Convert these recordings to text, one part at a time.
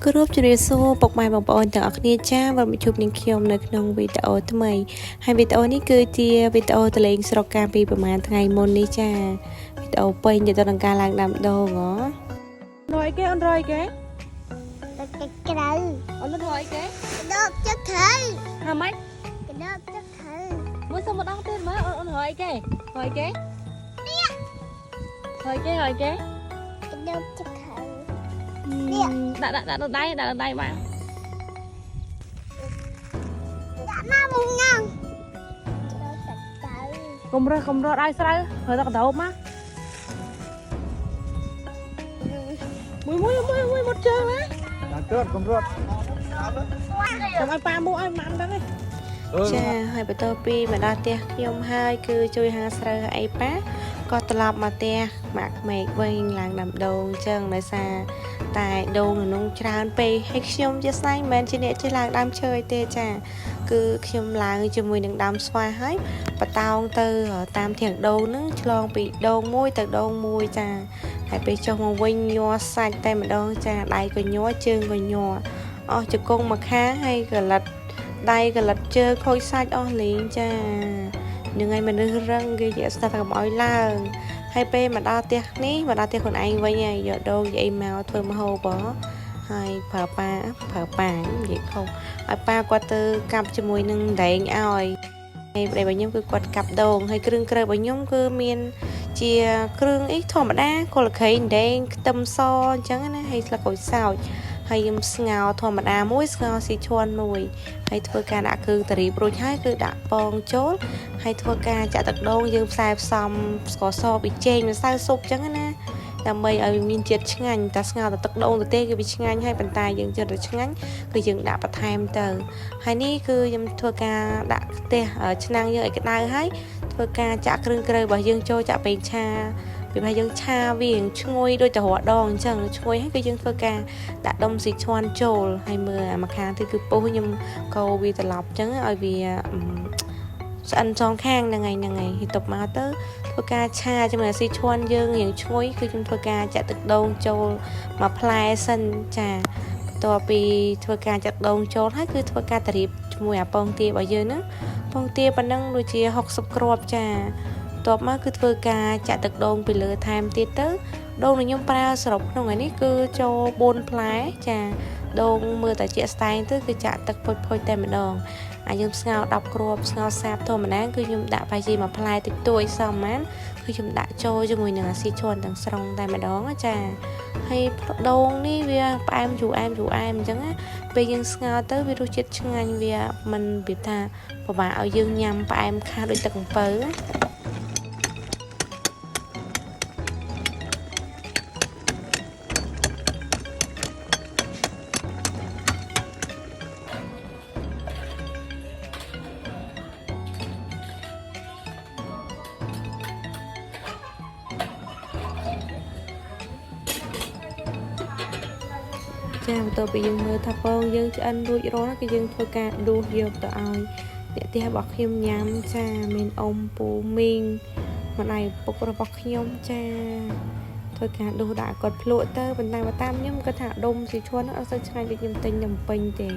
គោរពជំរាបសួរពុកម៉ែបងប្អូនទាំងអស់គ្នាចាវិលមកជួបនឹងខ្ញុំនៅក្នុងវីដេអូថ្មីហើយវីដេអូនេះគឺជាវីដេអូតលេងស្រុកកាលពីប្រហែលថ្ងៃមុននេះចាវីដេអូពេញទៅនឹងការឡើងដាំដូងហ៎ រយគេអូនរយគេ ទឹកទឹកក្រៅ អូនរយគេ កដបទឹកក្រៅ ហាម៉េច កដបទឹកក្រៅ មួយសុំម្ដងទៀតមើលអូនអូនរយគេរយគេរយគេរយគេ កដបទឹកក្រៅ ដាក់ដាក់ដាក់ដៃដាក់ដៃបាទ ដាក់មកមុំញ៉ាំទឹកក្រៅ កុំរើសកុំរើសដៃស្រូវរើតែកដោបមកមួយមួយមួយមួយមុតជើងណា ដល់ត្រួតកុំរត់ ចាំឲ្យប៉ាមួឲ្យម៉ាំហ្នឹងឯង ចាហើយបន្ទាប់ពីមកដល់ផ្ទះខ្ញុំហើយគឺជួយហាស្រូវអីប៉ាក៏ត្រឡប់មកផ្ទះម៉ាក់ក្មេកវិញឡើងដាំដូងអញ្ចឹងដោយសារតែដូងនៅនោះច្រើនពេកហើយខ្ញុំជាស្ដែងមិនមែនជាអ្នកចេះឡើងដើមឈើអីទេចាគឺខ្ញុំឡើងជាមួយនឹងដើមស្វាយហើយបតោងទៅតាមធាងដូងហ្នឹងឆ្លងពីដូងមួយទៅដូងមួយចាហើយពេលចុះមកវិញញ័រសាច់តែម្ដងចាដៃក៏ញ័រជើងក៏ញ័រអស់ជង្គង់មកខាងហើយកលិត ដៃកលិតជើងខូចសាច់អស់លេងចានឹងឯងមនុស្សរឹងគេនិយាយស្ដាប់ថាកុំឲ្យឡើងហើយពេលមកដល់ផ្ទះនេះមកដល់ផ្ទះខ្លួនឯងវិញហើយយកដូងយកអីមកធ្វើម្ហូបហ៎ហើយប្រើប៉ាប្រើប៉ានិយាយខុសឲ្យប៉ាគាត់ទៅកាប់ជាមួយនឹងដែងឲ្យហើយប្តីរបស់ខ្ញុំគឺគាត់កាប់ដូងហើយគ្រឿងក្រៅរបស់ខ្ញុំគឺមានជាគ្រឿងអីធម្មតាគល់គ្រៃដែងខ្ទឹមសអញ្ចឹងណាហើយស្លឹកក្រូចសើចហើយខ្ញុំស្ងោរធម្មតាមួយស្ងោរស៊ីឈួនមួយ ហើយធ្វើការដាក់គ្រឿងតារីបរួចហើយគឺដាក់ពងចូលហើយធ្វើការចាក់ទឹកដូងយើងផ្សាយផ្សំស្ករសប៊ីចេងម្សៅស៊ុបអញ្ចឹងណាដើម្បីឲ្យវាមានជាតិឆ្ងាញ់តែស្ងោរតែទឹកដូងទៅទេគឺវាឆ្ងាញ់ហើយប៉ុន្តែយើងចិត្តតែឆ្ងាញ់គឺយើងដាក់បន្ថែមទៅហើយនេះគឺខ្ញុំធ្វើការដាក់ខ្ទះឆ្នាំងយើងឲ្យក្តៅហើយធ្វើការចាក់គ្រឿងក្រៅរបស់យើងចូលចាក់ប្រេងឆាពីព្រោះយើងឆាវាឈ្ងុយដូចទៅរដងអញ្ចឹងឈ្ងុយហើយគឺយើងធ្វើការដាក់ដុំស៊ីឈួនចូលហើយមើលអាម្ខាងទៀតគឺពុះខ្ញុំ កូរវាត្រឡប់អញ្ចឹងឲ្យវាស្អិនសងខាងហ្នឹងហើយហ្នឹងហើយហើយទុកមកទៅធ្វើការឆាជាមួយអាស៊ីឈួនយើងរៀងឈ្ងុយគឺខ្ញុំធ្វើការចាក់ទឹកដូងចូលមួយផ្លែសិនចាបន្ទាប់ពីធ្វើការចាក់ដូងចូលហើយគឺធ្វើការតារៀបជាមួយអាពងទារបស់យើងហ្នឹងពងទាប៉ុណ្ណឹងដូចជា60គ្រាប់ចាបន្ទាប់មកគឺធ្វើការចាក់ទឹកដូងពីលើថែមទៀតទៅដូងដែលខ្ញុំប្រើសរុបក្នុងថ្ងៃនេះគឺចូល4ផ្លែចា ដូងមើលតែជាក់ស្ដែងទៅគឺចាក់ទឹកពុចៗតែម្ដងអាយើងស្ងោរ10គ្រាប់ស្ងោរសាបធម្មតាគឺខ្ញុំដាក់ប្រហែលជាមួយផ្លែតិចតួចសមប៉ុន្មានគឺខ្ញុំដាក់ចូលជាមួយនឹងអាស៊ីឈួនទាំងស្រុងតែម្ដងណាចាហើយដូងនេះវាផ្អែមជូរអែមជូរអែមអញ្ចឹងណាពេលយើងស្ងោរទៅវារសជាតិឆ្ងាញ់វាមិនវាថាពិបាកឲ្យយើងញ៉ាំផ្អែមខាស់ដូចទឹកអំពៅណា ចាបន្ទាប់ពីយើងមើលថាពងយើងឆ្អិនរួចរាល់គឺយើងធ្វើការដួសយកទៅឲ្យអ្នកផ្ទះរបស់ខ្ញុំញ៉ាំចាមានអ៊ំពូមីងម្ដាយឪពុករបស់ខ្ញុំចាធ្វើការដួសដាក់គាត់ភ្លក់ទៅប៉ុន្តែបើតាមខ្ញុំគាត់ថាដុំស៊ីឈួនហ្នឹងអត់សូវឆ្ងាញ់ដូចខ្ញុំទិញនៅភ្នំពេញទេ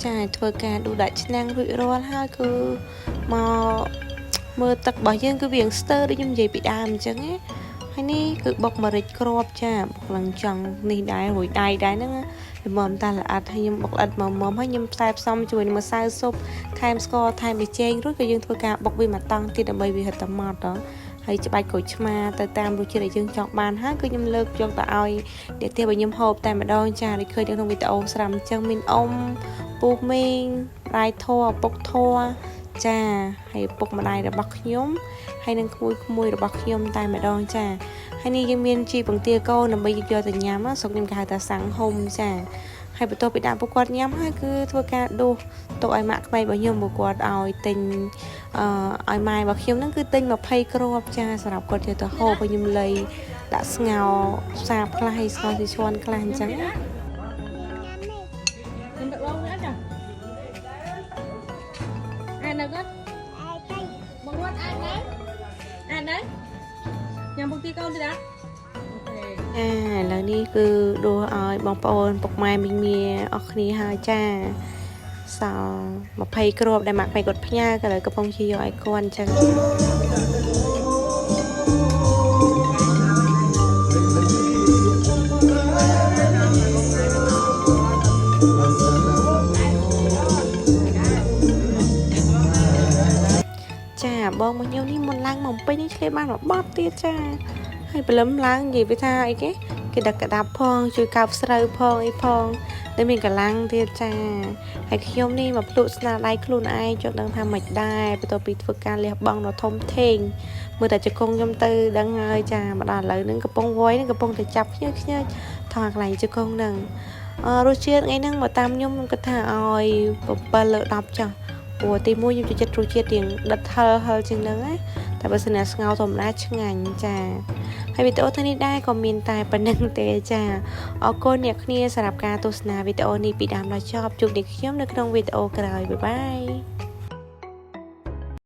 ចាធ្វើការដួសដាក់ឆ្នាំងរួចរាល់ហើយគឺមកមើលទឹករបស់យើងគឺវាស្ទើរដូចខ្ញុំនិយាយពីដើមអញ្ចឹងណា ហើយនេះគឺបុកម្រេចគ្រាប់ចាបុកឡើងចង់នេះដែររួយដៃដែរហ្នឹងល្មមតាល្អិតហើយខ្ញុំបុកល្អិតមកមុំហើយខ្ញុំផ្សាយផ្សំជាមួយនឹងម្សៅស៊ុបថែមស្ករថែមប៊ីចេងរួចក៏យើងធ្វើការបុកវាមួយតង់ទៀតដើម្បីវាហិតតែម៉ត់ដល់ហើយច្បាច់ក្រូចឆ្មាទៅតាមរសជាតិដែលយើងចង់បានហើយគឺខ្ញុំលើកយកទៅឲ្យអ្នកផ្ទះរបស់ខ្ញុំហូបតែម្ដងចាដូចឃើញនៅក្នុងវីដេអូស្រាប់អញ្ចឹងមានអ៊ំពូមីងម្ដាយធរឪពុកធរចាហើយឪពុកម្ដាយរបស់ខ្ញុំ ហើយនឹងក្មួយក្មួយរបស់ខ្ញុំតែម្ដងចាហើយនេះយើងមានជីពងទាកូនដើម្បីយកទៅញ៉ាំណាស្រុកខ្ញុំគេហៅថាសាំងហុំចាហើយបន្ទាប់ពីដាក់ពួកគាត់ញ៉ាំហើយគឺធ្វើការដួសទុកឲ្យម៉ាក់ក្មេករបស់ខ្ញុំពួកគាត់ឲ្យទិញអឺឲ្យម៉ែរបស់ខ្ញុំហ្នឹងគឺទិញ20គ្រាប់ចាសម្រាប់គាត់យកទៅហូបឲ្យខ្ញុំលៃដាក់ស្ងោរសាបខ្លះហើយស្ងោរស៊ីឈួនខ្លះអញ្ចឹងណា ញ៉ាំនេះ ខ្ញុំទឹកដូងនេះចាអាននៅគាត់ អែកៃ បងរត់អាននៅអាននៅញ៉ាំពងទាកូនទៀតណាអូខេ ចាឥឡូវនេះគឺដួសឲ្យបងប្អូនពុកម៉ែមីងមាអស់គ្នាហើយចាសល់20គ្រាប់ដែលម៉ាក់ម៉ែគាត់ផ្ញើក៏ឥឡូវកំពុងជាយកឲ្យគាត់អញ្ចឹង ចាបងមកខ្ញុំនេះមុនឡើងមកពេញនេះឆ្លៀតបានមកបត់ទៀតចាហើយព្រលឹមឡើងនិយាយពីថាអីគេគេដឹកក្តាប់ផងជួយកោបស្រូវផងអីផងតែមានកម្លាំងទៀតចាហើយខ្ញុំនេះមកភ្លក់ស្នាដៃខ្លួនឯងចង់ដឹងថាមិនដែរបន្ទាប់ពីធ្វើការលះបង់ដ៏ធំធេងមើលតែជង្គង់ខ្ញុំទៅដឹងហើយចាមកដល់ឥឡូវហ្នឹងកំពុងវយហ្នឹងកំពុងតែចាប់ខ្ញើខ្ញើថងកន្លែងជង្គង់ហ្នឹងអឺរសជាតិថ្ងៃហ្នឹងមកតាមខ្ញុំខ្ញុំគិតថាឲ្យ7លើ10ចាស់ ព្រោះទីមួយខ្ញុំចូលចិត្តរសជាតិរៀងដិតហឹរហឹរជាងហ្នឹងណាតែបើសិនណាស្ងោរធម្មតាឆ្ងាញ់ចាហើយវីដេអូថ្ងៃនេះដែរក៏មានតែប៉ុណ្្នឹងទេចាអរគុណអ្នកគ្នាសម្រាប់ការទស្សនាវីដេអូនេះពីដើមដល់ចប់ជួបអ្នកខ្ញុំនៅក្នុងវីដេអូក្រោយ bye bye.